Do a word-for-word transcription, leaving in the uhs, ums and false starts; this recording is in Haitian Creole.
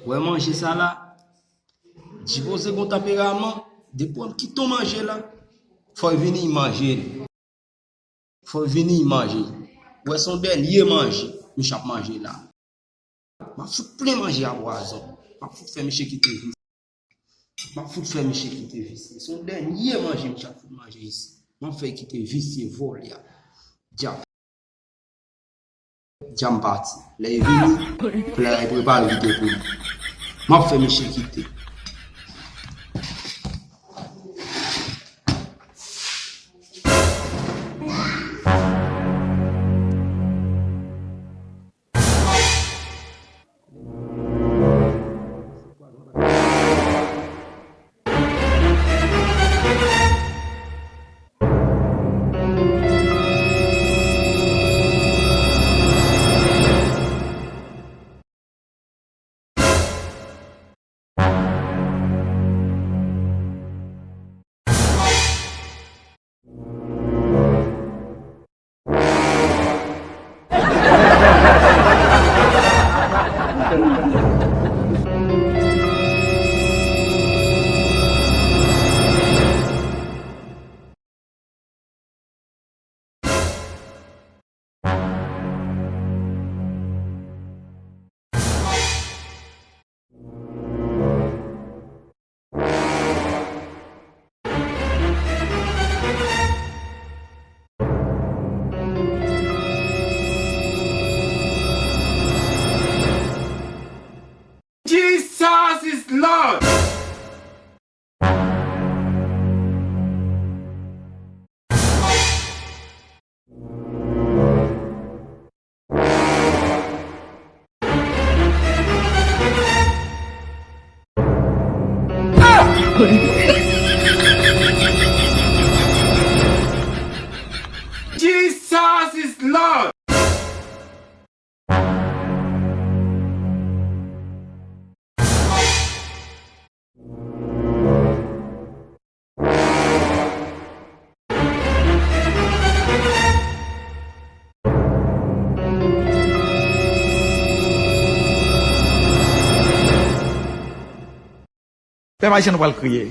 Wè manje sa la, Dipoze gon tanperaman, depi w kite yon manje la, fò l vini manje l. Fò l vini manje. Wè se yon dènye manje, misye ap manje la. M ap fout plen manje a pwazon. M ap fout fè misye kite visye. M ap fout fè misye kite visye. Se yon dènye manje misye ap fout manje isi. M ap fè l kite visye vòlè a. Dyab. Dja m pati. Lè l vini, pla a prepare kite pou li. M ap fè misye kite. Jesus is Lord! Jesus is Lord! Pèp ayisyen nou pral kriye.